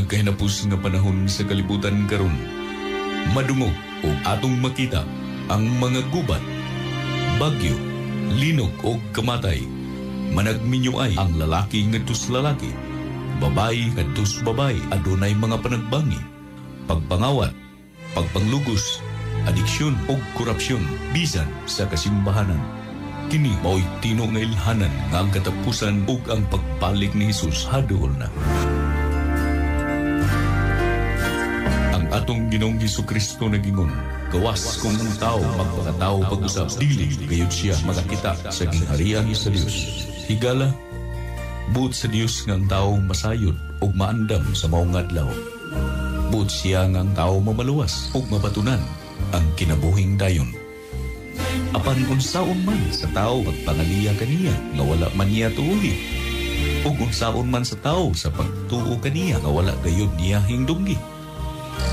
Nagkahinapos nga panahon sa kalibutan karon. Madungog o atong makita ang mga gubat, bagyo, linog o kamatay. Managminyo ay ang lalaki ngadto sa lalaki, babae ngadto sa babae, adunay mga panagbangi, pagpangawat, pagpanglugos, adiksyon o korupsyon bisan sa kasimbahanan. Kini mao'y tino nga ilhanan nga ang katapusan ug ang pagbalik ni Hesus haduol na. Ang atong Ginoong Hesukristo nagingon, gawas kung ang tao magpakatao pag-usab, dili gayud siya makakita sa gingharian sa Dios. Higala, buot sa Dios nga ang tao masayod ug maandam sa maong adlaw. Buot siya nga ang tao mamaluwas ug mabatunan ang kinabuhing dayon. Apan unsaon man sa tao pagpangaliya kaniya nga wala man niya tuuhi, ug unsaon man sa tao sa pagtuo kaniya nga wala gayud niya hingdunggi,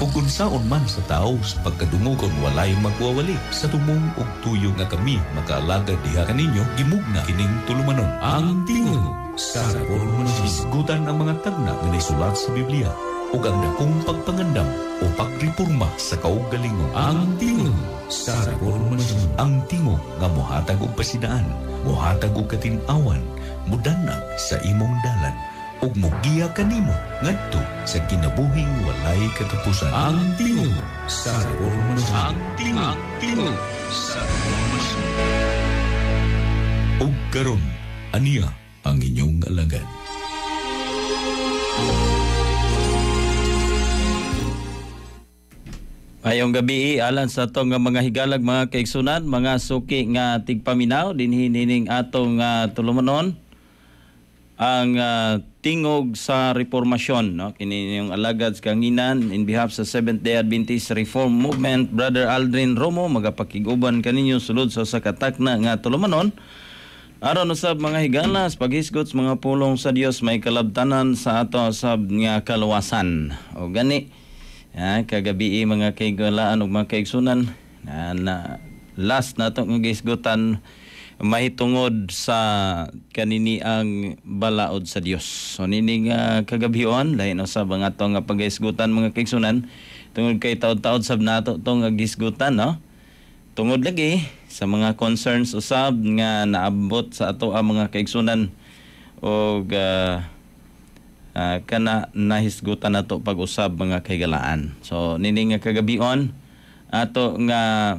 ug unsaon man sa tao sa pagkadungog kon walay magwawali sa tumong og tuyo nga kami makaalagad diha kaninyo, gimugna kining tulumanon. Ang Tingog sa Reformasyon. Hisgutan ang mga tagna nga naisulat sa Biblia ug ang dakong pagpangandam o pagreporma sa kaugalingon. Ang Tingog sa Reformasyon. Ang tingog nga mohatag og pasidaan, mohatag og katin-awan, mudanag sa imong dalan ug mogiya kanimo ngadto sa kinabuhing walay katapusan. Ang Tingog sa Reformasyon. Ang Tingog, Tingog sa Reformasyon. Ug karon, aniya ang inyong alagad. Mayong gabi alan sa atong mga higalag, mga kaigsunan, mga suki nga tigpaminaw dinhi nining atong tulumanon ang Tingog sa Reformasyon, no? Kini yung alagad sa kanginan in behalf sa Seventh Day Adventist Reform Movement, Brother Aldrin Romo, magapakig-uban kaninyo sulod sa katakna nga tulumanon aron usab, mga higalas, paghisgot sa mga pulong sa Dios may kalabtanan sa ato sab nga kaluwasan. O gani ya, kagabi, mga kaigulaan ug mga kaigsunan, na last na nga gisgutan mahitungod sa kanini ang balaod sa Dios. So nini nga kagabion, lain usab ang ato nga paghisgutan, mga kaigsunan, tungod kay taod-taod sab nato tong nga gisgutan, no? Tungod lagi sa mga concerns usab nga naabot sa ato ang mga kaigsunan og kana nahisgutan nato pag-usab, mga kahigalaan. So nini nga kagabion, ato nga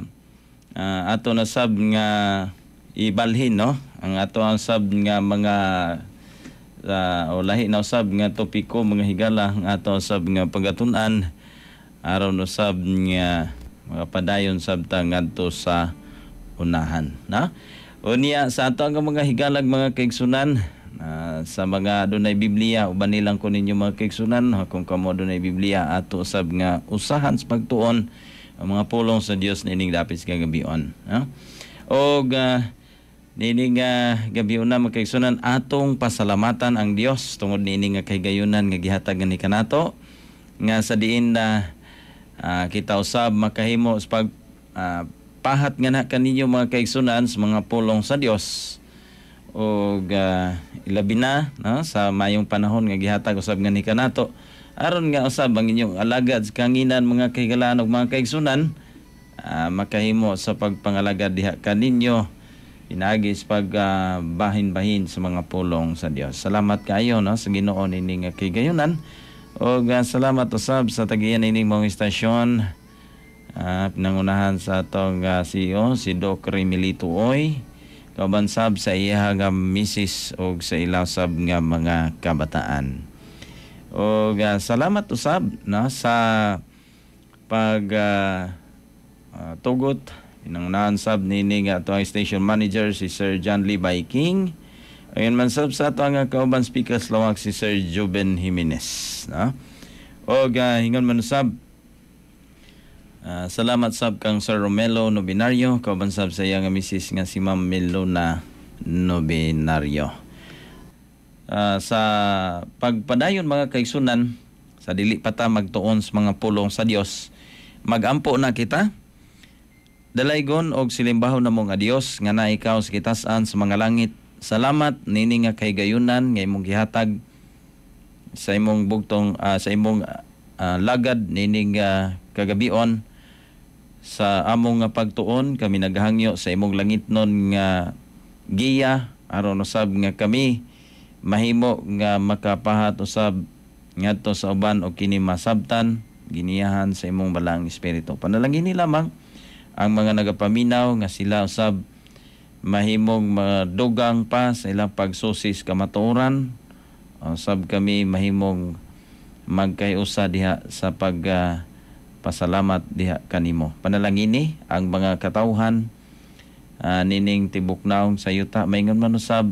ato na sab nga ibalhin, no, ang ato ang sab nga mga o lahi na usab nga topiko, mga higala, ang ato sab nga pagatun-an aron usab nga mga padayon sab ta ngadto sa unahan, na. Unya sa ato ang mga higalag, mga kaigsunan, sa mga dunay Biblia, uban nilang ko ninyo, mga kaigsunan, kung kamo dunay Biblia, ato usab nga usahan sa pagtuon ang mga pulong sa Dios nining dapit sa kagabion, no? Og nining gabi una, mga kaigsunan, atong pasalamatan ang Dios tungod niini nga kahigayunan nga gihatag ni kanato nga sa diin na kita usab makahimo sa pag pahat nga na kaninyo, mga kaigsunan, sa mga pulong sa Dios og ilabi na, no, sa mayong panahon nga gihatag usab nga ni kanato aron nga usab ang inyong alagad sa kanginan, mga kahigalaan ug mga kaigsunan, makahimo sa pagpangalagad diha kaninyo pinaagi sa pag bahin-bahin sa mga pulong sa Dios. Salamat kaayo, no, sa Ginoo nining nga kigayunan ug salamat usab sa tagiyan ining mong istasyon, pinangunahan sa atong CEO si Doc Remilito Oy, kauban sab sa iya nga misis og sa ila sab nga mga kabataan. Og salamat usab, no, sa pag tugot, pinangunahan sab nini nga ato ang station manager si Sir John Lee King. Ayun man sab sa ato ang kauban speaker lawak si Sir Juben Jimenez, no? Og hingon man usab, salamat sab kang Sir Romelo Nobinario, kauban sab sa iya nga misis nga si Ma'am Melona Nobinario. Sa pagpadayon, mga kaigsunan, sa dili pa ta magtuon sa mga pulong sa Dios, magampo na kita. Dalaygon og silimbahon namo nga Dios nga naa ikaw sa kitas-an sa mga langit. Salamat nini nga kahigayunan nga imong gihatag. Sa imong bugtong, sa imong lagad nining kagabion sa among nga pagtuon. Kami naghangyo sa imong langitnon nga giya aron usab nga kami mahimo nga makapahat usab ngadto sa uban o kini masabtan, giniyahan sa imong Balaang Espiritu. Panalangini lamang ang mga nagapaminaw nga sila usab mahimong madugang pa sa ilang pagsusi sa kamatuoran. Usab kami mahimong magkayusa diha sa pag pasalamat diha kanimo. Panalangini ang mga katawhan nining tibok naong sa yuta, maingon man usab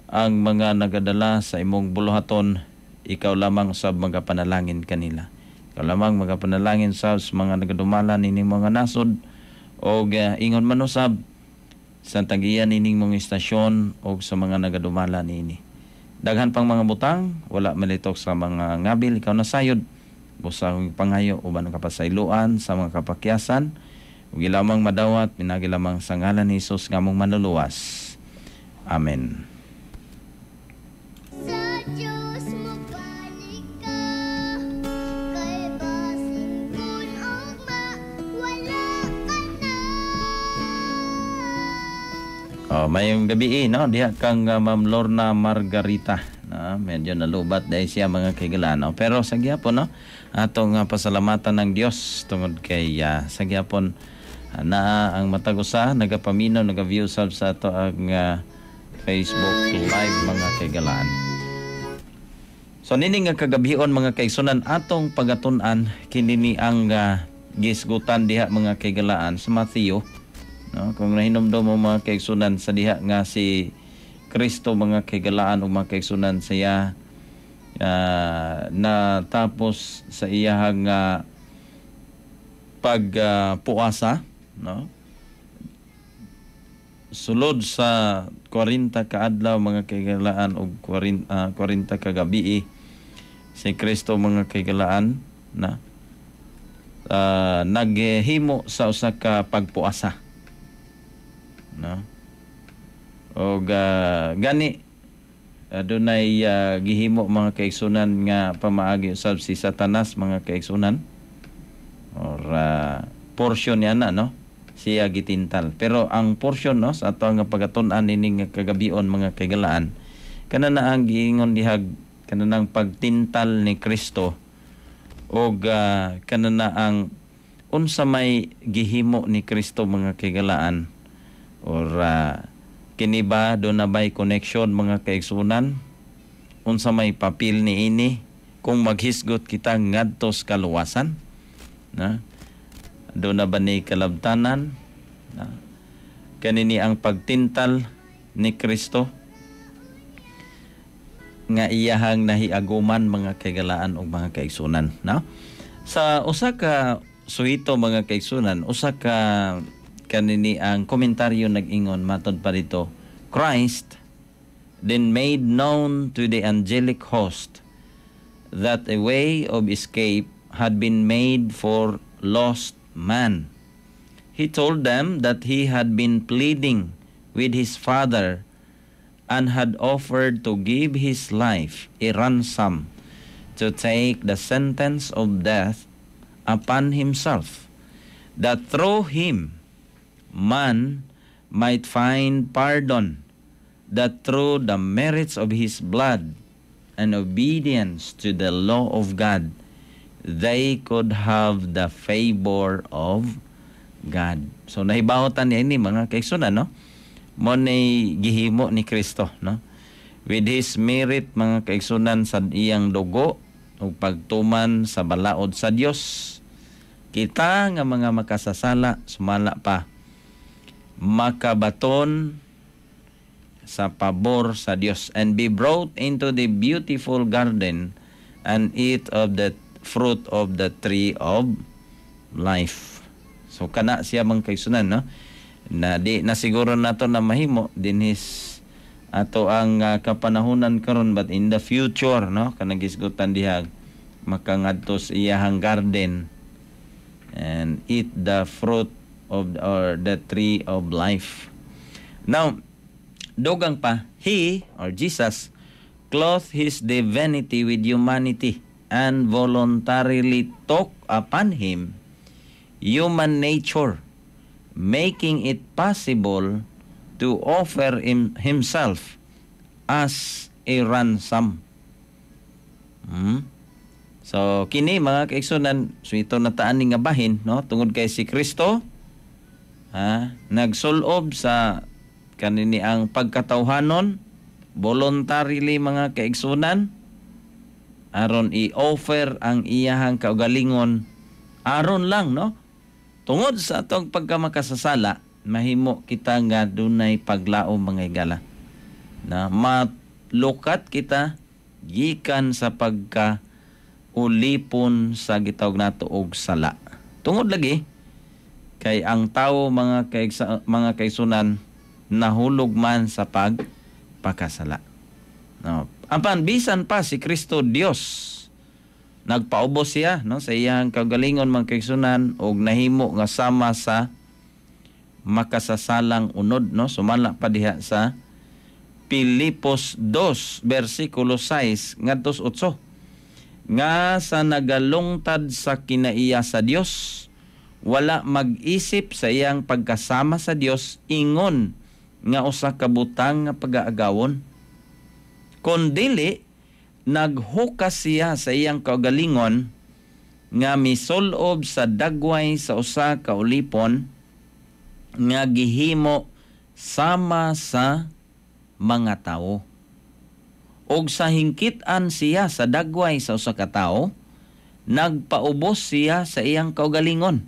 ang mga nagadala sa imong buluhaton. Ikaw lamang usab magapanalangin kanila. Ikaw lamang magapanalangin sa mga nagadumala nining mga nasod og ingon man usab sa tagiyan nining mga istasyon og sa mga nagadumala niini. Daghan pang mga butang wala malitok sa mga ngabil, ikaw na sayod. Busa akong pangayo uban ang kapasayloan sa mga kapakyasan ug lamang madawat pinagi lamang sa ngalan ni Hesus nga among Manluluwas. Amen. Sa Diyos mobalik ka, kay basin kun ugma wala ka na. Oh, mayong gabi eh, no? Diha kang Ma'am Lorna Margarita. No? Medyo nalubat dahil siya, mga kaigalan, no? Pero sa gyapon, no? Atong pasalamatan ng Dios tungod kay sa gyapon naa ang matag usa nagapaminaw, naga-view sab sa ato ang Facebook Live, mga kaigalan. So nini nga kagabion, mga kaigsunan, atong pagatun-an kini ni ang gisgutan diha, mga kaigalaan, sa Matthew, no? Kung nahinumdum mo, mga kaigsunan, sa diha nga si Kristo, mga kaigalaan ug mga kaigsunan, siya na tapos sa iyahang pagpuasa, no, sulod sa 40 ka adlaw, mga kaigalaan, ug 40, 40 ka gabi si Kristo, mga kaigalaan, na naghimo sa usa ka pagpuasa, no, og gani adunay gihimo, mga kaigsunan, nga pamaagi usab si Satanas, mga kaigsunan, or portion niya na, no, siya gitintal. Pero ang portion, no, sa ato nga pagatun-an ining nga kagabion, mga kaigalaan, kana na ang giingon dihag kana nang pagtintal ni Kristo og kana na ang unsa may gihimo ni Kristo, mga kaigalaan, or kini ba duna bay connection, mga kaigsunan? Unsa may papel ni ini kung maghisgot kita ngadto sa kaluwasan, na duna ba ni kalabtanan na kanini ang pagtintal ni Kristo nga iyahang nahiaguman, mga kaigalaan ug mga kaigsunan, no? Sa usa ka suhito, mga kaigsunan, usa ka kanini ang komentaryo nag-ingon matod pa dito, "Christ then made known to the angelic host that a way of escape had been made for lost man. He told them that he had been pleading with his Father and had offered to give his life a ransom to take the sentence of death upon himself, that through him man might find pardon, that through the merits of his blood and obedience to the law of God, they could have the favor of God." So nahibawotan niya ini, mga kaigsunan, no? Mo ni gihimo ni Kristo, no? With his merit, mga kaigsunan, sa iyang dugo ug pagtuman sa balaod sa Dios, kita nga mga makasasala sumala pa makabaton sa pabor sa Dios and be brought into the beautiful garden and eat of the fruit of the tree of life. So kana siya, mga kaigsunan, no? Na di na siguro nato na mahimo dinhis ato ang kapanahunan karon, but in the future, no, kanang gisgutan diha makangadto sa iyahang garden and eat the fruit of or the tree of life. Now, dugang pa, he or Jesus Clothed his divinity with humanity and voluntarily took upon him human nature, making it possible to offer himself as a ransom. So kini, mga kaigsunan, so ito nataan ni nga bahin, no, tungod kay si Kristo ha nagsulob sa kanini ang pagkatawhanon voluntarily, mga kaigsunan, aron i-offer ang iyahang kaugalingon, aron lang, no, tungod sa atong pagkamakasasala, mahimo kita nga dunay paglaom, mga higala, na malukat kita gikan sa pagka ulipon sa gitawag nato og sala, tungod lagi kay ang tawo, mga kaigsunan, nahulog man sa pagpakasala, no? Apan bisan pa si Kristo Dios, nagpaubos siya, no, sa iyang kagalingon, mga kaigsunan, og nahimo nga sama sa makasasalang unod, no, sumala pa diha sa Pilipos 2 bersikulo 6 ngadto 8, nga sa nagalungtad sa kinaiya sa Dios, wala mag-isip sa iyang pagkasama sa Dios ingon nga usa ka butang nga pagaagawon, kundili naghukas siya sa iyang kaugalingon nga misulob sa dagway sa usa ka ulipon, nga gihimo sama sa mga tawo. Og sa hingkit-an siya sa dagway sa usa ka tawo, nagpaubos siya sa iyang kaugalingon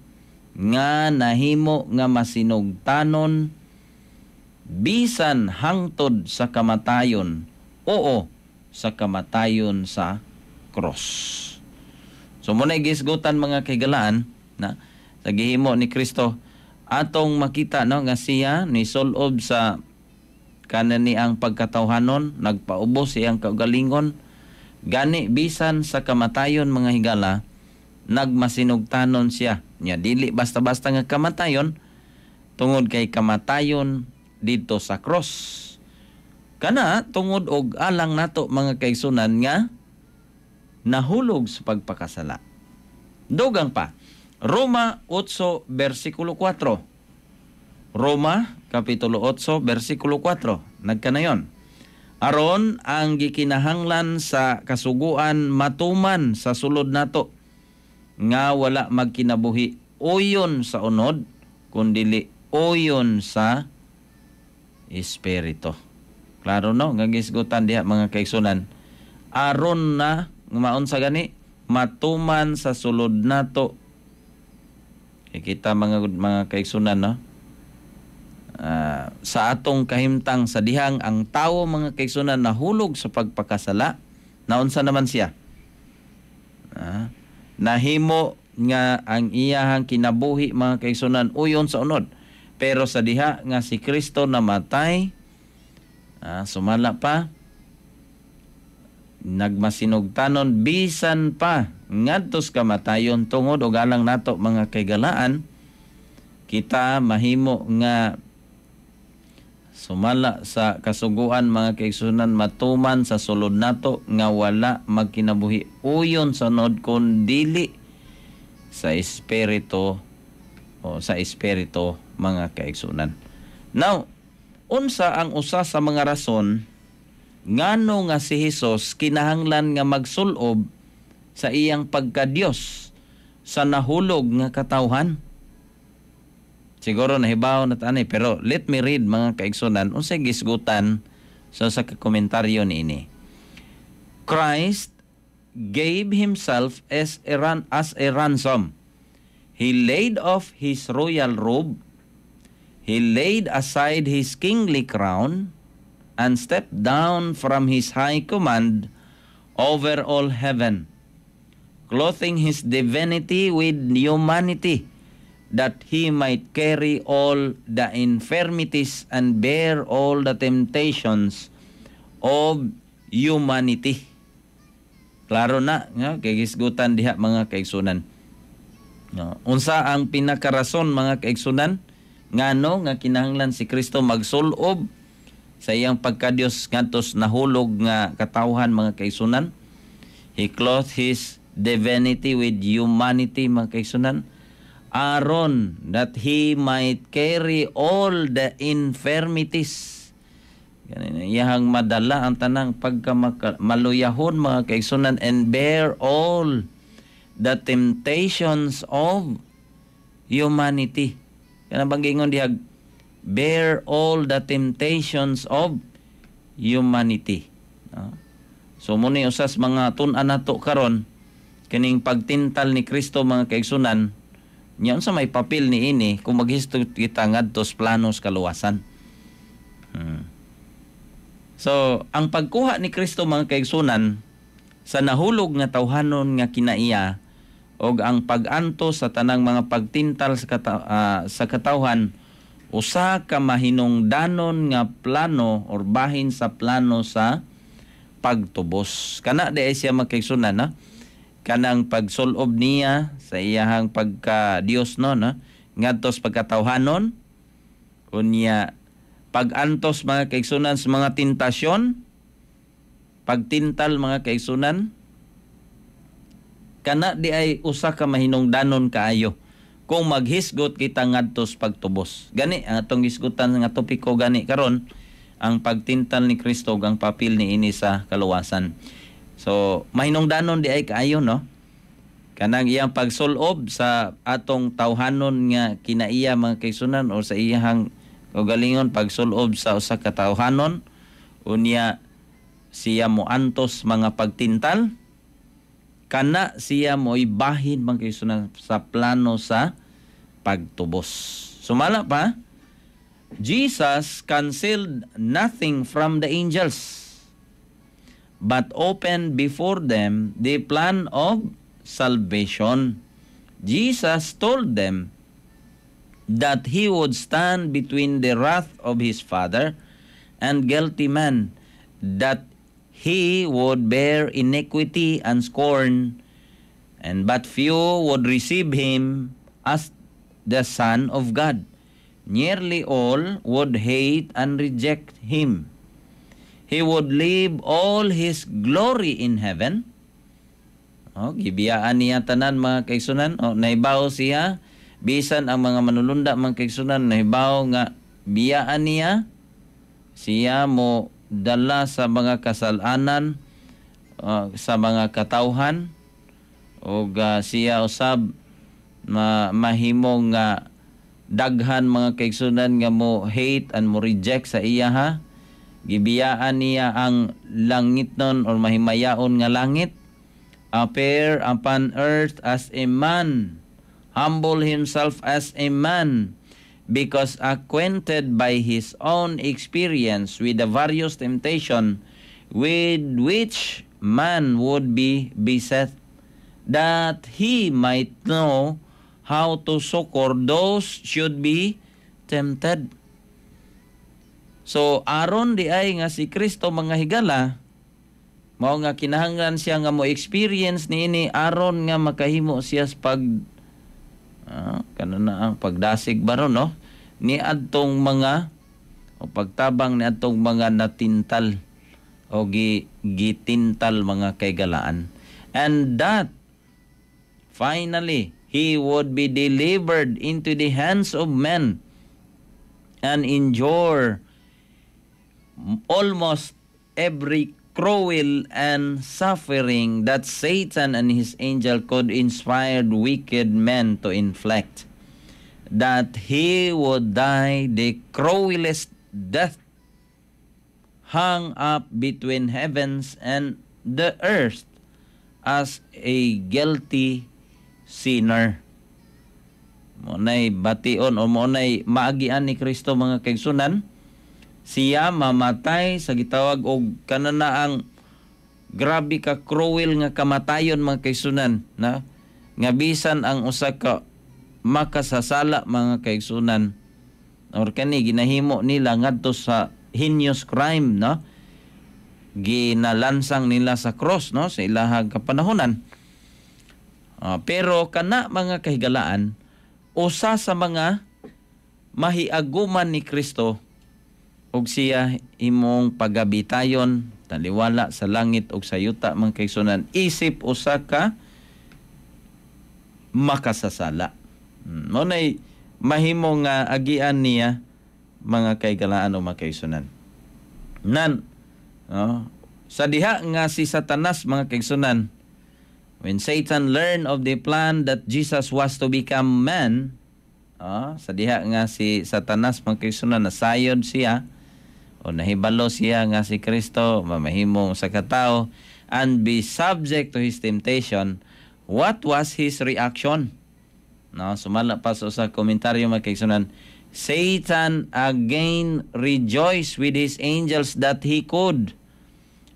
nga nahimo nga masinugtanon bisan hangtod sa kamatayon, oo, sa kamatayon sa cross. So mao na gisgutan, mga kahigalaan, na sa gihimo ni Kristo, atong makita, no, nga siya ni sulob sa kanani ang pagkatawhanon, nagpaubos iyang kaugalingon, gani bisan sa kamatayon, mga higala, nagmasinugtanon siya. Nya dili basta-basta nga kamatayon, tungod kay kamatayon didto sa cross. Kana tungod og alang nato, mga kaigsunan, nga nahulog sa pagpakasala. Dugang pa, Roma 8 versikulo 4. Roma kapitulo 8 versikulo 4. Nagkanayon. Aron ang gikinahanglan sa kasuguan matuman sa sulod nato nga wala magkinabuhi uyon sa unod kundili uyon sa espiritu. Klaro, no, nga gisgutan diha, mga kaigsunan. Aron na maunsa gani matuman sa sulod nato. Kay kita mga kaigsunan, no, sa atong kahimtang sa dihang ang tawo, mga kaigsunan, nahulog sa pagpakasala, naunsa naman siya? Nahimo nga ang iyahang kinabuhi, mga kaigsunan, uyon sa unod. Pero sa diha nga si Kristo namatay, sumala pa, nagmasinugtanon bisan pa ngadtos kamatayon tungod og alang nato, mga kaigalaan, kita mahimo nga sumala sa kasuguan, mga kaigsunan, matuman sa sulod nato nga wala magkinabuhi uyon sa unod kun dili sa espiritu o sa espiritu, mga kaigsunan. Now, unsa ang usa sa mga rason ngano nga si Hesus kinahanglan nga magsulob sa iyang pagka-Dios sa nahulog nga katawhan? Siguro nahibaw na ta ani, pero let me read, mga kaigsunan, unsay gisgutan sa komentaryo niini. Christ gave himself as a ransom. He laid off his royal robe. He laid aside his kingly crown and stepped down from his high command over all heaven, clothing his divinity with humanity, that he might carry all the infirmities and bear all the temptations of humanity. Klaro na nga kay gisgutan diha, mga kaigsunan. No. Unsa ang pinakarason, mga kaigsunan, ngano nga kinahanglan si Kristo magsulob Sa iyang pagka-Dios ngadto sa nahulog nga katawhan, mga kaigsunan. He clothed his divinity with humanity, mga kaigsunan, aron that he might carry all the infirmities. Ganun, iyahang madala ang tanang pagka maluyahon, mga kaigsunan, and bear all the temptations of humanity. Kana bang giingon dihag bear all the temptations of humanity? No? So mao ni usas mga tun-an nato karon, kining pagtintal ni Kristo, mga kaigsunan, nya unsa may papel ni ini kung maghisgot kita ngadto sa plano sa kaluwasan. So, ang pagkuha ni Kristo, mga kaigsunan, sa nahulog nga tawhanon nga kinaiya og ang pag-antos sa tanang mga pagtintal sa katawhan, usa ka mahinungdanon nga plano or bahin sa plano sa pagtubos. Kana di ay siya, mga kaigsunan, na kanang pagsulob niya sa iyahang pagka Dios, no, ngadto sa pagkatawhanon, unya pag-antos, mga kaigsunan, sa mga tentasyon, pagtintal, mga kaigsunan, kana di ay usa ka mahinungdanon kaayo kung maghisgot kita ngadto sa pagtubos. Gani ang atong hisgutan nga topiko gani karon, ang pagtintal ni Kristo ug ang papel ni ini sa kaluwasan. So mahinungdanon di ay kaayo, no, kanang iyang pagsulob sa atong tawhanon nga kinaiya, mga kaigsunan, o sa iyang kaugalingon pagsulob sa usa ka tawhanon, unya siya moantos mga pagtintal, kana siya moibahin, mga kaigsunan, sa plano sa pagtubos. Sumala pa, Jesus concealed nothing from the angels but opened before them the plan of salvation. Jesus told them that he would stand between the wrath of his Father and guilty man, that he would bear iniquity and scorn, and but few would receive him as the Son of God. Nearly all would hate and reject him. He would leave all his glory in heaven. Oh, gibiyaan niya tanan, mga kaigsunan. Oh, nahibaw siya bisan ang mga manulunda, mga kaigsunan, nahibaw nga biyaan niya, siya mo dala sa mga kasalanan sa mga katawhan ug siya usab mahimo nga daghan, mga kaigsunan, nga mo hate and mo reject sa iya ha. Gibiyaan niya ang langitnon or mahimayaon nga langit, appear upon earth as a man, humble himself as a man, because acquainted by his own experience with the various temptation with which man would be beset, that he might know how to succor those should be tempted. So aron di ay nga si Kristo, mga higala, mao nga kinahanglan siya nga mo experience niini aron nga makahimo siya sa pag kana na ang pagdasig baron, no, ni adtong mga o pagtabang ni adtong mga natintal o gitintal, mga kahigalaan, and that finally he would be delivered into the hands of men and endure almost every cruel and suffering that Satan and his angel could inspire wicked men to inflict. That he would die the cruelest death, hung up between heavens and the earth as a guilty sinner. Mao nay bation o mao nay maagian ni Kristo, mga kaigsunan. Siya mamatay sa gitawag og kanana ang grabe ka cruel nga kamatayon, mga kaigsunan, na nga bisan ang usa ka makasasala, mga kaigsunan, or kani ginahimo nila ngadto sa heinous crime, no, ginalansang nila sa cross, no, sa ilahang kapanahonan. Pero kana, mga kahigalaan, usa sa mga mahiaguman ni Kristo. Ug siya imong pagabitayon taliwala sa langit ug sa yuta, mga kaigsunan, isip usa ka makasasala. Mao nay mahimo nga agian niya, mga kaigalaan o mga kaigsunan. Nan, no, sa diha nga si Satanas, mga kaigsunan, when Satan learned of the plan that Jesus was to become man, sa diha nga si Satanas, mga kaigsunan, nasayod siya o nahibalo siya nga si Kristo mamahimong sa katao and be subject to his temptation, what was his reaction? No, sumala pa sa komentaryo, mga kaigsunan, Satan again rejoiced with his angels that he could,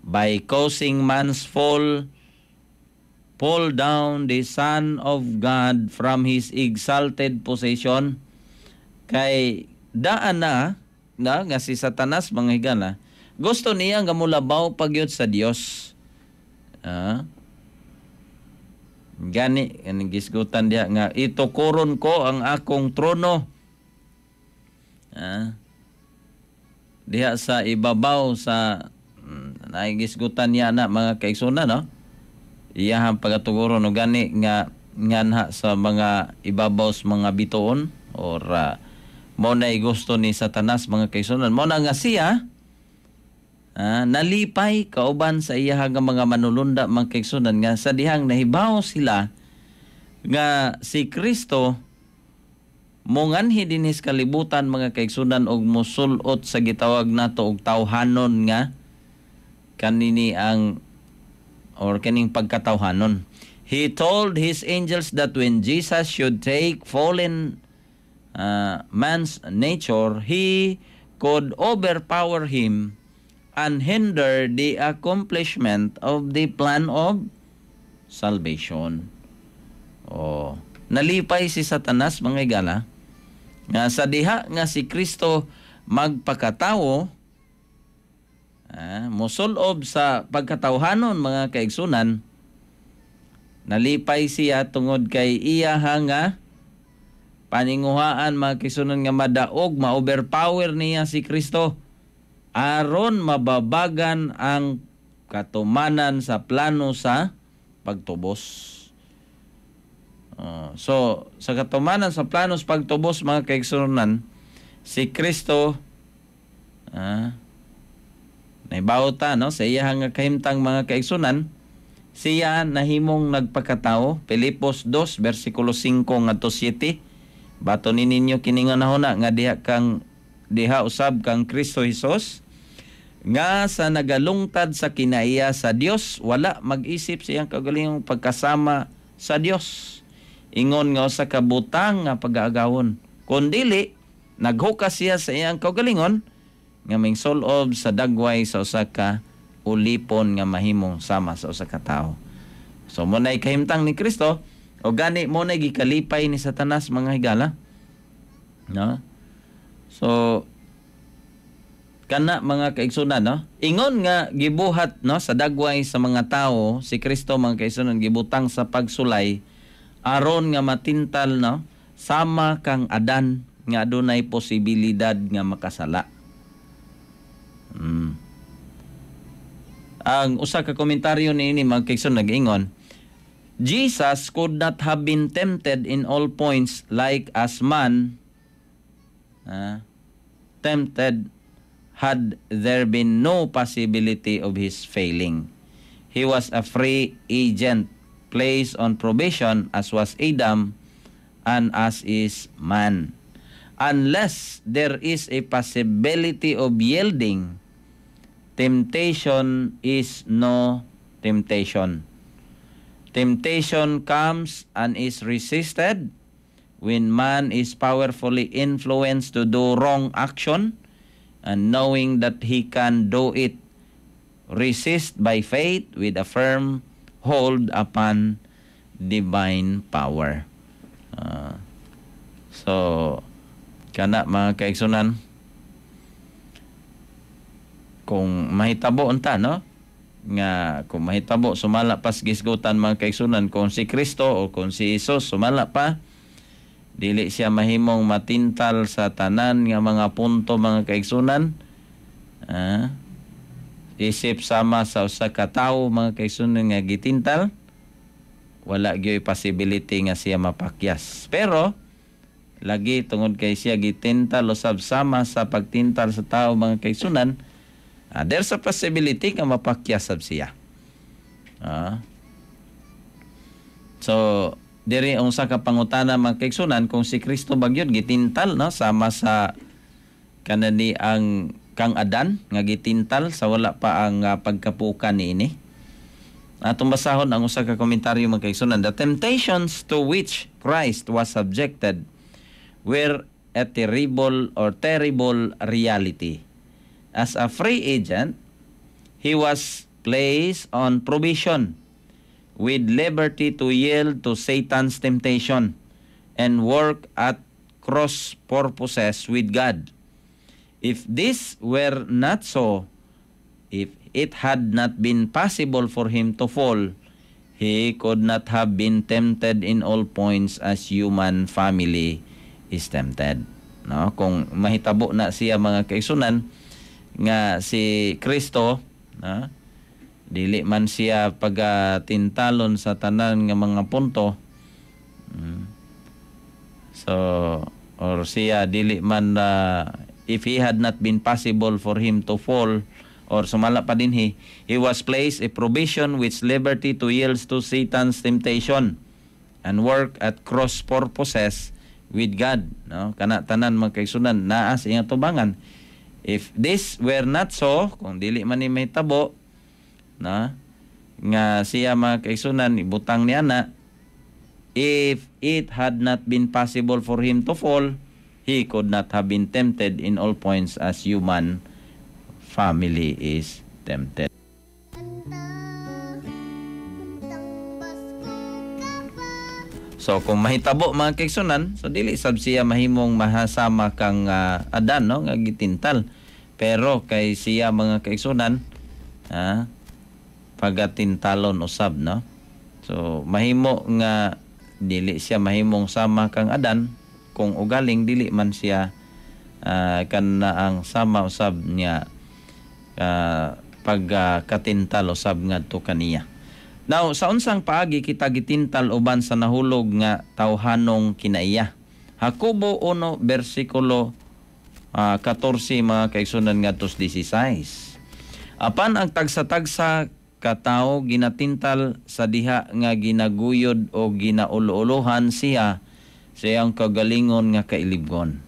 by causing man's fall, pull down the Son of God from his exalted position. Kay daan na na nga si Satanas, mga higala, gusto niya nga mulabaw pagyud sa Dios. Gani kaning gisgutan diha nga itukuron ko ang akong trono diha sa ibabaw sa nagisgutan niya na, mga kaigsunan, no, iyahang pagatuguron o gani nga nganha sa mga ibabaw sa mga bituon or mo na gusto ni Satanas, mga kaigsunan. Mo na nga siya nalipay kauban sa iya nga mga manulunda, mga kaigsunan, nga sa dihang nahibaw sila nga si Kristo monganhi dinhi sa kalibutan, mga kaigsunan, og musulot sa gitawag nato og tawhanon nga kanini ang or kaning pagkatawhanon. He told his angels that when Jesus should take fallen man's nature, he could overpower him and hinder the accomplishment of the plan of salvation. Oh, nalipay si Satanas, mga igala, nga sa diha nga si Kristo magpakatawo, musulob sa pagkatawhanon, mga kaigsunan, nalipay siya tungod kay iya nga paninguhaan, mga kaigsunan, nga madaog, ma-overpower niya si Kristo aron mababagan ang katumanan sa plano sa pagtubos. So, sa katumanan sa plano sa pagtubos, mga kaigsunan, si Kristo naibaw ta, no, sa iya nga kahimtang, mga kaigsunan, siya nahimong nagpakatao. Filipos 2 versikulo 5 ngadto 7. Bato ni ninyo kini nga nahuna nga diha kang diha usab kang Kristo Hesus nga sa nagalungtad sa kinaiya sa Dios, wala mag-isip sa iyang kaugalingong pagkasama sa Dios ingon nga usa ka butang nga pag-aagawon, kundili naghukas siya sa iyang kaugalingon nga mingsulob sa dagway sa usa ka ulipon nga mahimong sama sa usa ka tawo. So mo nay kahimtang ni Kristo o gani mo nay gikalipay ni Satanas, mga higala. No? So kana, mga kaigsunan, no, ingon nga gibuhat, no, sa dagway sa mga tao si Kristo, mga kaigsunan, gibutang sa pagsulay aron nga matintal, no, sama kang Adan nga adunay posibilidad nga makasala. Ang usa ka komentaryo niini, mga kaigsunan, nag-ingon, Jesus could not have been tempted in all points like as man tempted had there been no possibility of his failing. He was a free agent placed on probation as was Adam and as is man. Unless there is a possibility of yielding, temptation is no temptation. Temptation comes and is resisted when man is powerfully influenced to do wrong action and knowing that he can do it, resist by faith with a firm hold upon divine power. So, kana, mga kaigsunan, kung mahitabo unta, no, nga kung mahitabo sumala pas gisgutan, mga kaigsunan, kung si Kristo o kung si Jesus sumala pa dili siya mahimong matintal sa tanan nga mga punto, mga kaigsunan. Isip sama sa usa ka tawo, mga kaigsuonan, nga gitintal, wala gyoy possibility nga siya mapakyas. Pero lagi tungod kay siya gitintal usab sama sa pagtintal sa tao, mga kaigsuonan, there's a possibility nga mapakyas sab siya. So diri ang usa ka pangutana, mga kaigsuonan, kung si Kristo ba gyud gitintal, no, sama sa kanani ang kang Adan nga gitintal sa wala pa ang pagkapukan niini. Atong basahon ang usa ka komentaryo, mga kaigsuonan. The temptations to which Christ was subjected were a terrible or terrible reality. As a free agent, he was placed on probation with liberty to yield to Satan's temptation and work at cross purposes with God. If this were not so, if it had not been possible for him to fall, he could not have been tempted in all points as human family is tempted. No? Kung mahitabo na siya, mga kaigsuonan, nga si Kristo, no, dili man siya pagatintalon sa tanan nga mga punto. So or siya dili man if he had not been possible for him to fall or sumala pa din he was placed a probation with liberty to yield to Satan's temptation and work at cross purposes with God, no? Kana tanan, mga kaigsuonan, naa sa iyang tubangan. If this were not so, kung dili man ni mahitabo na nga siya, mga kaigsuonan, ibutang niya na, if it had not been possible for him to fall, he could not have been tempted in all points as human family is tempted. Untang basko ka pa. So kung mahitabo, mga kaigsuonan, so dili sab siya mahimong mahasama kang Adan, no, nga gitintal. Pero kay siya, mga kaigsuonan, pagatintalon usab, no. So mahimo nga dili siya mahimong sama kang Adan kung ugaling dili man siya kan na ang sama usab niya pagkatintal usab ngadto kaniya. Now, sa unsang paagi kita gitintal uban sa nahulog nga tawhanong kinaiya? Jacobo 1 bersikulo 14, mga kaigsuonan, ngadto 16. Apan ang tagsa-tagsa ka tawo ginatintal sa diha nga ginaguyod o ginaulo-ulohan siya sa iyang kagalingon nga kailibgon.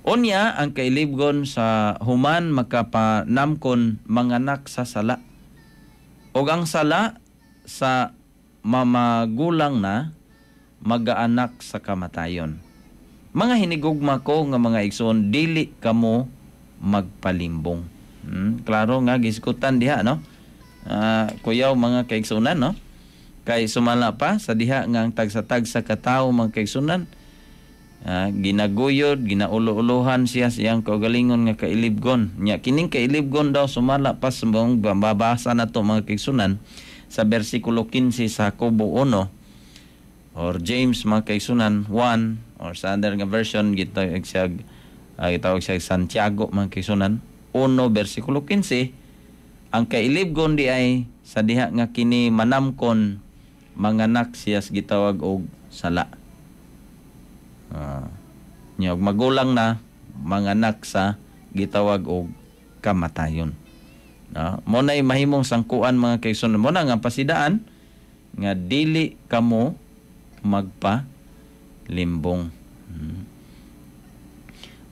Unya ang kailibgon sa human makapanamkon manganak sa sala. Og ang sala sa mamagulang na magaanak sa kamatayon. Mga hinigugma ko nga mga igsoon, dili kamo magpalimbong. Klaro nga giskutan diha, no? Kuyaw, mga kaigsuonan, no? Kay sumala pa sa diha nga ang tagsa-tagsa ka tawo, mga kaigsuonan, ginaguyod, ginaulo-ulohan siya sa iyang kaugalingon nga kailibgon. Nya kining kailibgon daw, sumala pa sa mga babasa na to, mga kaigsuonan, sa bersikulo 15 sa Jacobo 1 or James, mga kaigsuonan, 1 or sa other nga version gitawag siya gitawag siya Santiago, mga kaigsuonan, 1 bersikulo 15. Ang kailibgon di ay sa diha nga kini manamkon manganak siya sa gitawag og sala. Nya og magulang na manganak sa gitawag og kamatayon. No? Mo na'y mahimong sangkuan, mga kaigsuonan. Mo na nga pasidaan nga dili kamo magpa limbong.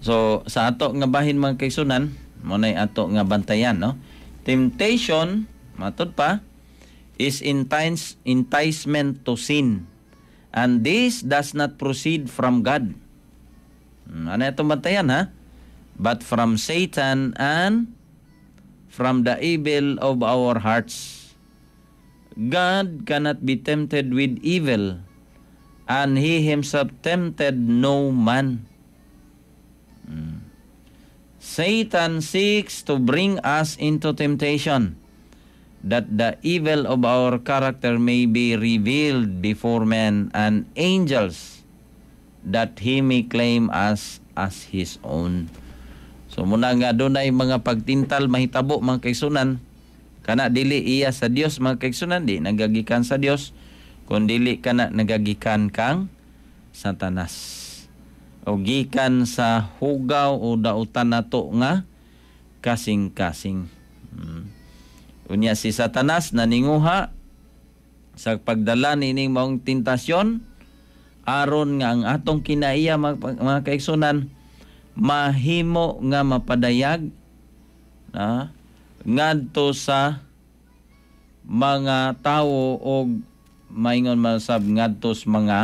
So sa ato nga bahin, mga kaigsuonan, mo na'y ato nga bantayan, no? Temptation, matud pa, is enticement to sin. And this does not proceed from God. Ano itong bantayan, ha? But from Satan and from the evil of our hearts. God cannot be tempted with evil, and He Himself tempted no man. Satan seeks to bring us into temptation, that the evil of our character may be revealed before men and angels, that he may claim us as his own. So muna nga dunay mga pagtintal mahitabo, mga kaigsunan, kana dili iya sa Dios, mga kaigsunan, di nagagikan sa Dios kun dili kana nagagikan kang Satanas o gikan sa hugaw o dautan nato nga kasing-kasing. Unya si Satanas naninguha sa pagdala nining maong tentasyon aron nga ang atong kinaiya, mga kaigsunan, mahimo nga mapadayag na ngadto sa mga tawo og maingon man sab ngadto sa mga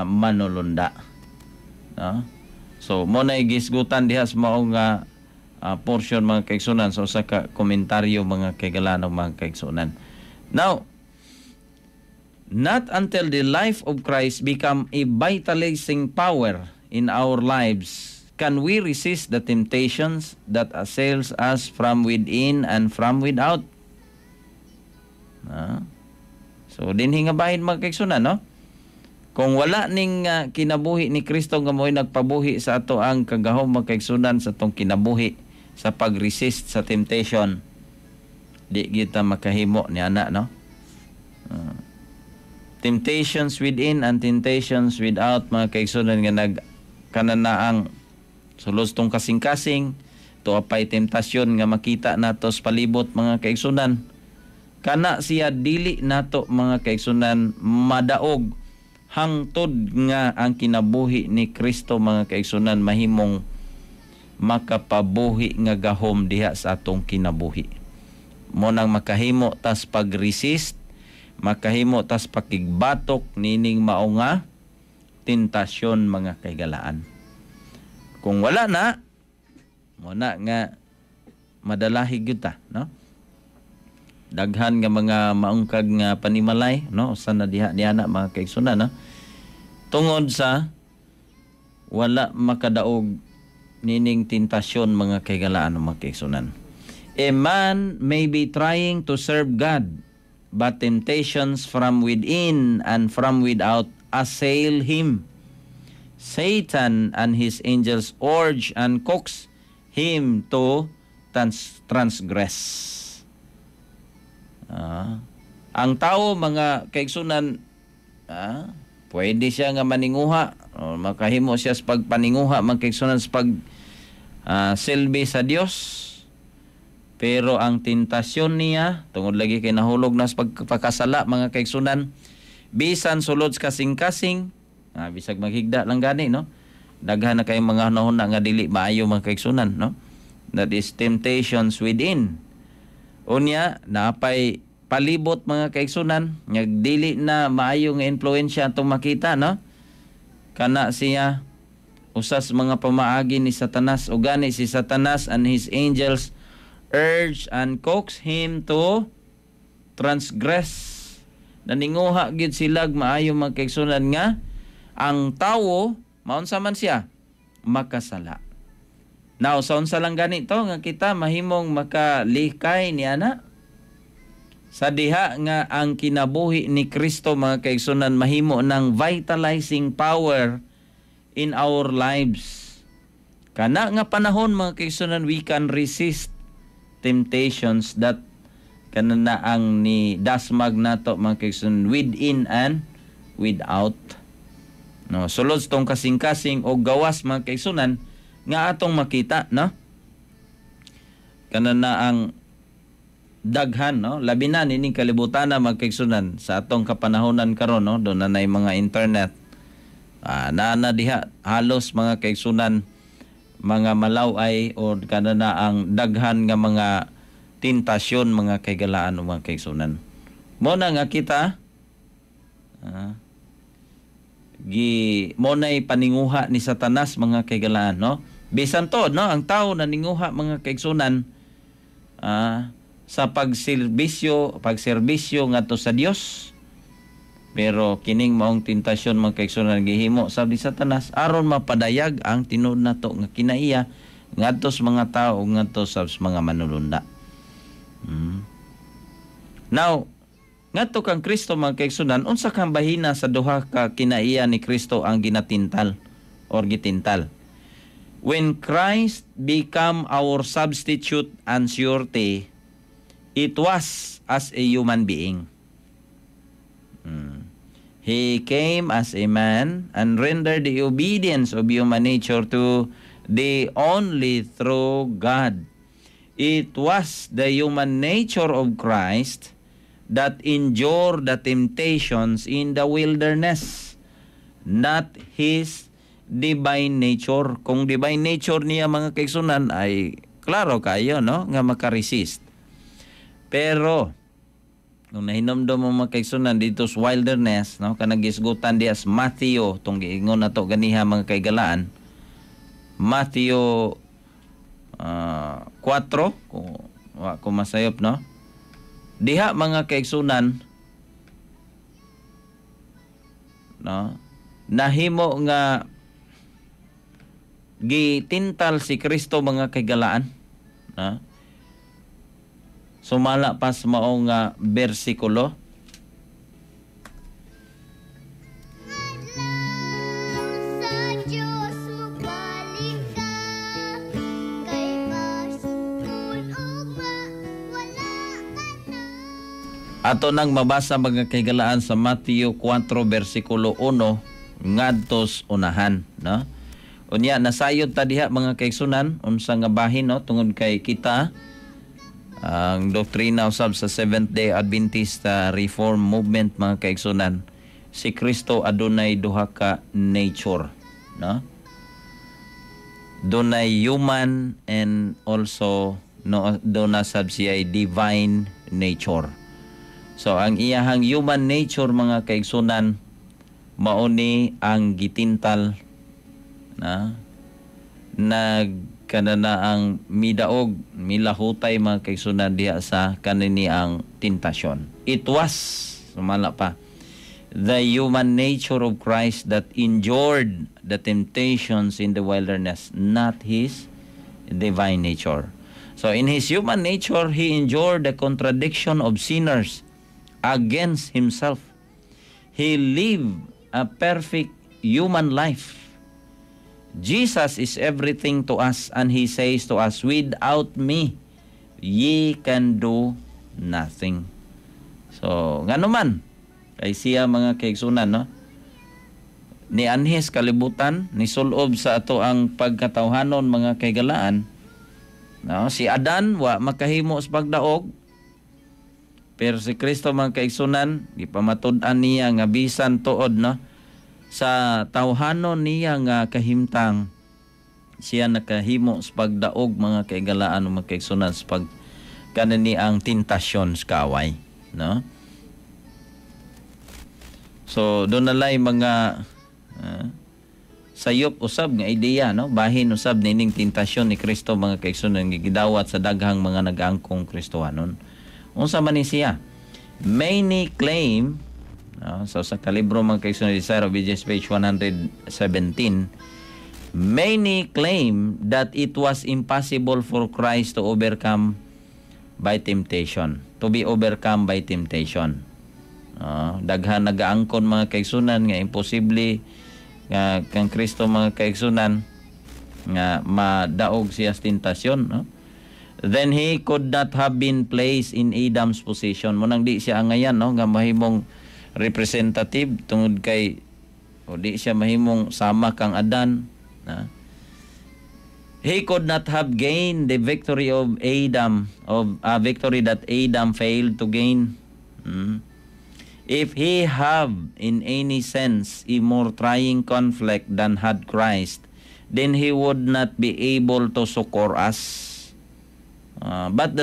manulunda. No? So mo na gisgutan diha sa mao nga portion, mga kaigsunan, sa usa ka komentaryo, mga kahigalaan, mga kaigsunan. Now, not until the life of Christ become a vitalizing power in our lives can we resist the temptations that assails us from within and from without. Ah. So dinhi nga bahin, mga kaigsunan, no? Kung wala ning kinabuhi ni Kristo nga mo'y nagpabuhi sa ato ang kagahom, mga kaigsunan, sa atong kinabuhi sa pag-resist sa temptation, di kita makahimo ni ana, no? Temptations within and temptations without, mga kaigsunan, nga nag kananaang sulod tong kasing-kasing to apay temptasyon nga makita nato sa palibot, mga kaigsunan, kana siya dili nato, mga kaigsunan, madaog hangtod nga ang kinabuhi ni Kristo, mga kaigsunan, mahimong makapabuhi nga gahom diha sa atong kinabuhi mo nang makahimo tas pag-resist, makahimo tas pakigbatok nining mao nga tentasyon, mga kahigalaan. Kung wala na mo na nga madalahig gyud ta, no? Daghan nga mga maungkag nga panimalay, no, usa na diha niana, mga kaigsunan, no, tungod sa wala makadaog nining tentasyon, mga kahigalaan, mga kaigsunan. A man may be trying to serve God, but temptations from within and from without assail him. Satan and his angels urge and coax him to transgress. Ang tao, mga kaigsunan, pwede siya nga maninguha o makahimo siya sa pagpaninguha, mga kaigsunan, sa pag silbi sa Dios. Pero ang tentasyon niya, tungod lagi kay nahulog na sa pagpakasala, mga kaigsunan, bisan sulod sa kasing-kasing, bisag maghigda lang gani, no? Daghan na kay mga hunahuna nga dili maayo, mga kaigsunan, no? That is temptations within. Unya, napay palibot, mga kaigsunan, nga dili na maayo nga impluwensya atong makita, no? Kana siya usas mga pamaagi ni Satanas, o gani si Satanas and his angels urge and coax him to transgress. Naninguha gid sila maayo, mga kaigsunan, nga ang tawo maunsa man siya makasala. Now, sa unsa lang ganito nga kita mahimong makalikay ni ana? Sa diha nga ang kinabuhi ni Kristo, mga kaigsunan, mahimo ng vitalizing power in our lives. Kana nga panahon, mga kaigsunan, we can resist temptations that kanana ang ni dasmag nato, mga kaigsunan, within and without. No, sulod sa tong kasing-kasing o gawas, mga kaigsunan, nga atong makita, no? Kanana ang daghan, no, labi na nining kalibutan na, mga kaigsunan, sa atong kapanahonan karon, no, doon na nay mga internet, naa na diha halos, mga kaigsunan, mga malaw-ay o kanana ang daghan nga mga tentasyon, mga kahigalaan o mga kaigsunan. Mo na nga kita gi mo na'y paninguha ni Satanas, mga kahigalaan, no? Bisan to, no, ang tao naninguha, mga kaigsunan, sa pagserbisyo ngadto sa Dios. Pero kining maong tentasyon, mga kaigsunan, gihimo sa ni Satanas aron mapadayag ang tinuod nato nga kinaiya ngadto sa mga tao, ngadto sa mga manulunda. Now, ngadto kang Kristo, mga kaigsunan, unsa kang bahina sa duha ka kinaiya ni Kristo ang ginatintal or gitintal? When Christ become our substitute and surety, it was as a human being. He came as a man and rendered the obedience of human nature to the only true God. It was the human nature of Christ that endured the temptations in the wilderness, not his divine nature. Kung divine nature niya, mga kaigsunan, ay klaro kayo, no, nga makaresist. Pero kung nahinomdom mo, mga kaigsunan, dito sa wilderness, no, kanang gisgutan diya sa Matthew, tong giingon nato ganiha, mga kaigalaan, Matthew 4, kung wa ko masayop, no, diha, mga kaigsunan, no, nahimo nga gitintal si Kristo, mga kaigalaan, no? Sumala pa sa mao nga bersikulo. Sa Diyos mobalik ka, kay pasukon ugma wala ka na. Ato nang mabasa, mga kaigalaan, sa Matthew 4 bersikulo 1 ngadtos unahan, no? Unya nasayod ta diha, mga kaigsunan, unsa nga bahin, no, tungod kay kita ang doktrina usab sa Seventh Day Adventist Reform Movement, mga kaigsunan, si Kristo adunay duha ka nature, no? Dunay human and also, no, duna sab siya divine nature. So ang iyahang human nature, mga kaigsunan, mao ni ang gitintal na nag kanana ang midaog, milahutay, mga kaigsunan, diha sa kanini ang tentasyon. It was, sumala pa, the human nature of Christ that endured the temptations in the wilderness, not his divine nature. So in his human nature, he endured the contradiction of sinners against himself. He lived a perfect human life. Jesus is everything to us and he says to us, "Without me, ye can do nothing." So, ngano man, kay siya, mga kaigsunan, no? Ni anhis kalibutan, ni sulob sa ato ang pagkatawhanon, mga kaigalaan. No, si Adan wa makahimo sa pagdaog. Pero si Kristo, mga kaigsunan, gipamatud-an niya nga bisan tuod, no, sa tawhanon niya nga kahimtang, siya nakahimo sa pagdaog, mga kaigalaan o mga kaigsunan, sa pag kanani ang tentasyon sa kaaway, no? So doon nalay mga sayop usab nga ideya, no, bahin usab nining tentasyon ni Kristo, mga kaigsunan, nga gidawat sa daghang mga nagaangkong Kristohanon. Unsa man ni siya? Many claim, no, so sa kalibro, mga kaigsunan, Desire of Ages, page 117, many claim that it was impossible for Christ to overcome by temptation, to be overcome by temptation. Daghan nagaangkon, mga kaigsunan, nga imposible nga kang Kristo, mga kaigsunan, nga madaog siya sa tentasyon, no? Then he could not have been placed in Adam's position. Munang di siya angayan, no, nga mahimong representative tungod kay o di siya mahimong sama kang Adan, na. He could not have gained the victory of Adam, of victory that Adam failed to gain. If he have in any sense a more trying conflict than had Christ, then he would not be able to succor us. But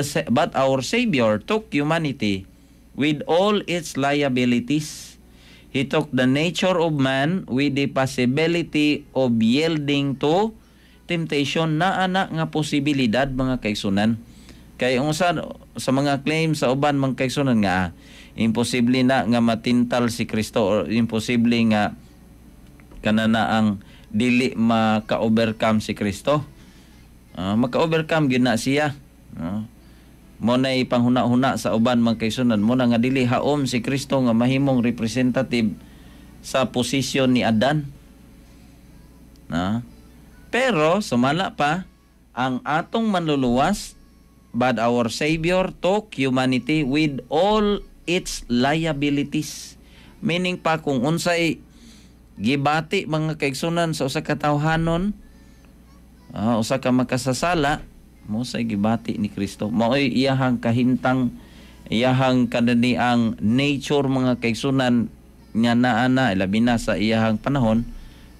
our Savior took humanity with all its liabilities. He took the nature of man with the possibility of yielding to temptation, na ana nga posibilidad, mga kaigsunan. Kay unsa sa mga claim sa uban, mga kaigsunan, nga imposible na nga matintal si Kristo or imposible nga kanana ang dili maka-overcome si Kristo. Maka-overcome gyud na siya. Mo na ipanghuna-huna sa uban, mga kaigsunan, mo na nga dili haom si Kristo nga mahimong representative sa posisyon ni Adan. Na? Pero sumala pa ang atong Manluluwas, but our Savior took humanity with all its liabilities. Meaning pa, kung unsay gibati, mga kaigsunan, sa usa ka tawhanon, usa ka makasasala, mao say gibati ni Kristo. Mao'y iyahang kahintang, iyahang kananiang nature, mga kaigsunan, nga naa na, labi na sa iyahang panahon,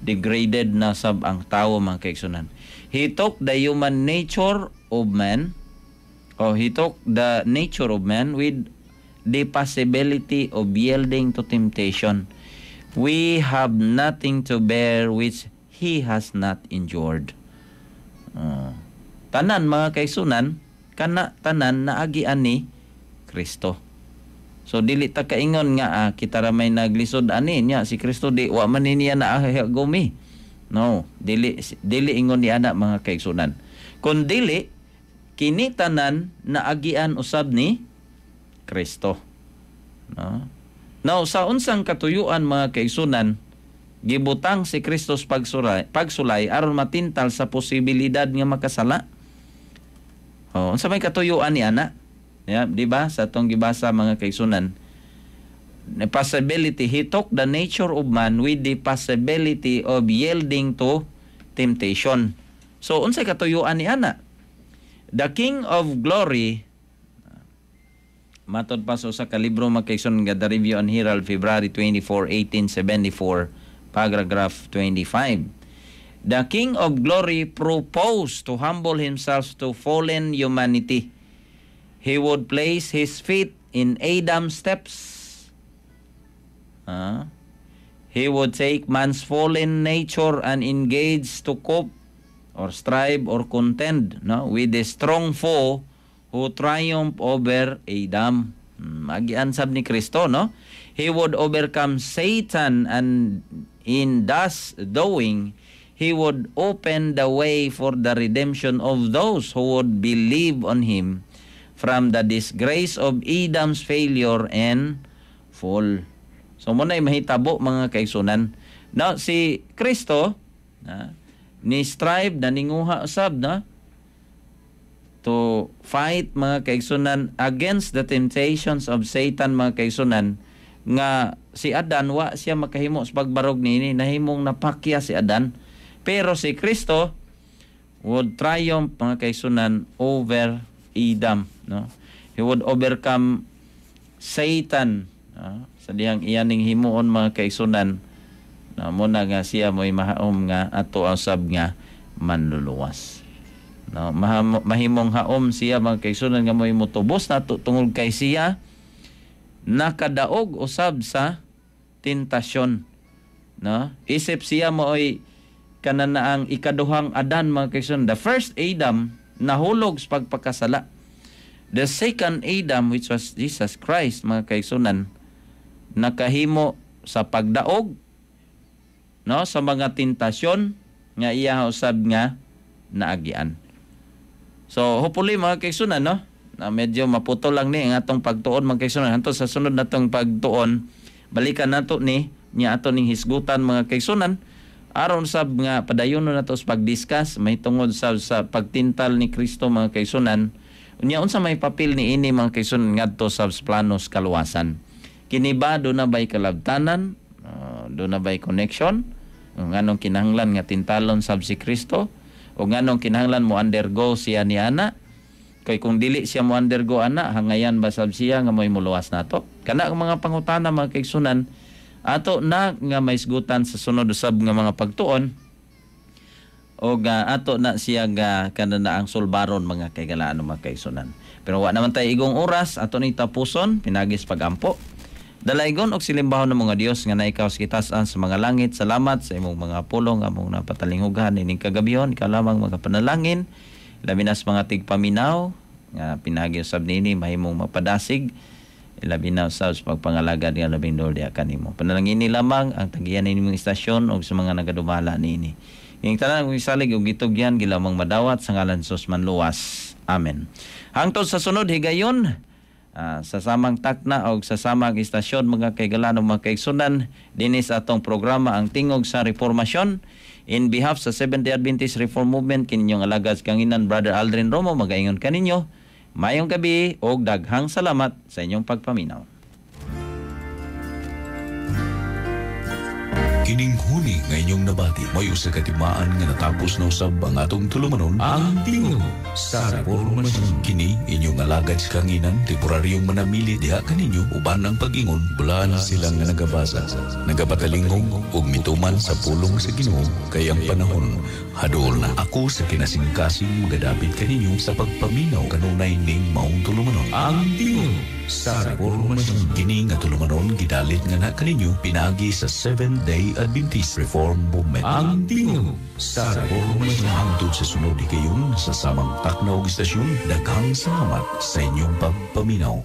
degraded na sab ang tawo, mga kaigsunan. He took the human nature of man, or he took the nature of man with the possibility of yielding to temptation. We have nothing to bear which he has not endured. Tanan, mga kaigsunan, kana tanan naagian ni Kristo. So dili ta kaingon nga kita ra may naglisod ani nya, si Kristo di wa man ni niya naagumi. No, dili dili ingon ni ana, mga kaigsunan. Kun dili kini tanan naagian usab ni Kristo. No? Now, sa unsang katuyuan, mga kaigsunan, gibutang si Kristo sa pagsulay aron matintal sa posibilidad nga makasala? Oh, unsa may katuyuan ni ana? Yeah, di ba? Sa atong gibasa, mga kaigsunan, the possibility, he took the nature of man with the possibility of yielding to temptation. So unsay katuyuan ni ana? The King of Glory, matod pa sa kalibro, mga kaigsunan, nga The Review and Herald, February 24, 1874, paragraph 25. The King of Glory proposed to humble himself to fallen humanity. He would place his feet in Adam's steps. He would take man's fallen nature and engage to cope or strive or contend, no, with the strong foe who triumphed over Adam. Agian sab ni Kristo, no? He would overcome Satan and in thus doing he would open the way for the redemption of those who would believe on him from the disgrace of Adam's failure and fall. So mao na'y mahitabo, mga kaigsunan. No, si Kristo na ni strive, na ninguha usab na to fight, mga kaigsunan, against the temptations of Satan, mga kaigsunan, nga si Adan wa siya makahimo sa pagbarog niini, nahimong napakya si Adan, pero si Kristo would triumph, mga kaigsunan, over Adam, no? He would overcome Satan, no? Sa dihang iyaning himuon, mga kaigsunan, na mao na nga siya mo'y mahaom nga ato usab nga Manluluwas, no? Mahimong haom siya, mga kaigsunan, nga mo'y mutubos nato tungod kay siya nakadaog usab sa tentasyon, no? Isip siya mo'y kananaang ikaduhang Adan, mga kaigsunan. The first Adam nahulog sa pagpakasala. The second Adam, which was Jesus Christ, mga kaigsunan, nakahimo sa pagdaog, no, sa mga tentasyon nga iya usab nga naagian. So hopefully, mga kaigsunan, no, na medyo maputol lang ni ang atong pagtuon, mga kaigsunan. Hantod sa sunod natong pagtuon, balikan nato ni nya ato ning hisgutan, mga kaigsunan, aron sab nga padayon nato sa pag-discuss mahitungod sa pagtintal ni Kristo, mga kaigsunan. Unya unsa may papel ni ini, mga kaigsunan, ngadto sa planos kaluwasan? Kini ba duna bay kalabtanan? Duna bay connection? Nganong kinahanglan nga tintalon sab si Kristo? O nganong kinahanglan mo undergo siya ni ana? Kay kung dili siya mo undergo ana, hangayan ba sab siya nga mo'y muluwas nato? Kana ang mga pangutana, mga kaigsunan, ato na nga maisgutan sa sunod usab nga mga pagtuon o nga ato na siya nga kanana ang sulbaron, mga kaigalaan, mga kaigsunan. Pero wa naman tayo igong oras, ato ni tapuson pinagis pagampo. Dalaygon og silimbahon ng mga Dios nga naikaw sa kitasan sa mga langit, salamat sa imong mga pulong among napatalinghugan ining kagabihon. Ikaw lamang mga panalangin, labi na sa mga tigpaminaw nga pinagi usab nini mahimong mapadasig, labi na usab sa pagpangalagad nga labing duol diha kanimo. Panalangini lamang ang tagiyan nimong istasyon og sa mga nagadumala niini. Ing tanan kong isalig og gitugyan gilamang madawat sa ngalan ni Jesus Manluwas. Amen. Hangtod sa sunod higayon, sa samang takna og sa samang istasyon, mga kaigalan, mga kaigsunan, dinhi sa atong programa, Ang Tingog sa Reformasyon. In behalf sa Seventh-day Adventist Reform Movement, kinyong alagad kanginan, Brother Aldrin Romo, magaingon kaninyo, maayong gabi og daghang salamat sa inyong pagpaminaw. Kining huni nga inyong nabati, may usa ka timaan nga natapos na usab ang atong tulumanon, ang Tingog sa Reformasyon. Kini inyong alagad sa kanginan, temporaryong manamili diha kaninyo uban ang pag-ingon, bulaan sila nga nagabasa, nagapatalingog ug mituman sa pulong sa Ginoo, kay ang panahon haduol na. Ako sa kinasingkasing magadapit kaninyo sa pagpaminaw kanunay ning maong tulumanon, ang Tingog sa Reformasyon. Kini nga tulumanon gidalit nga na kaninyo pinaagi sa Seventh Day Adventist Reform Movement. Ang Tingog sa Reformasyon. Hangtod sa sunod higayon sa samang takna og istasyon, daghang salamat sa inyong pagpaminaw.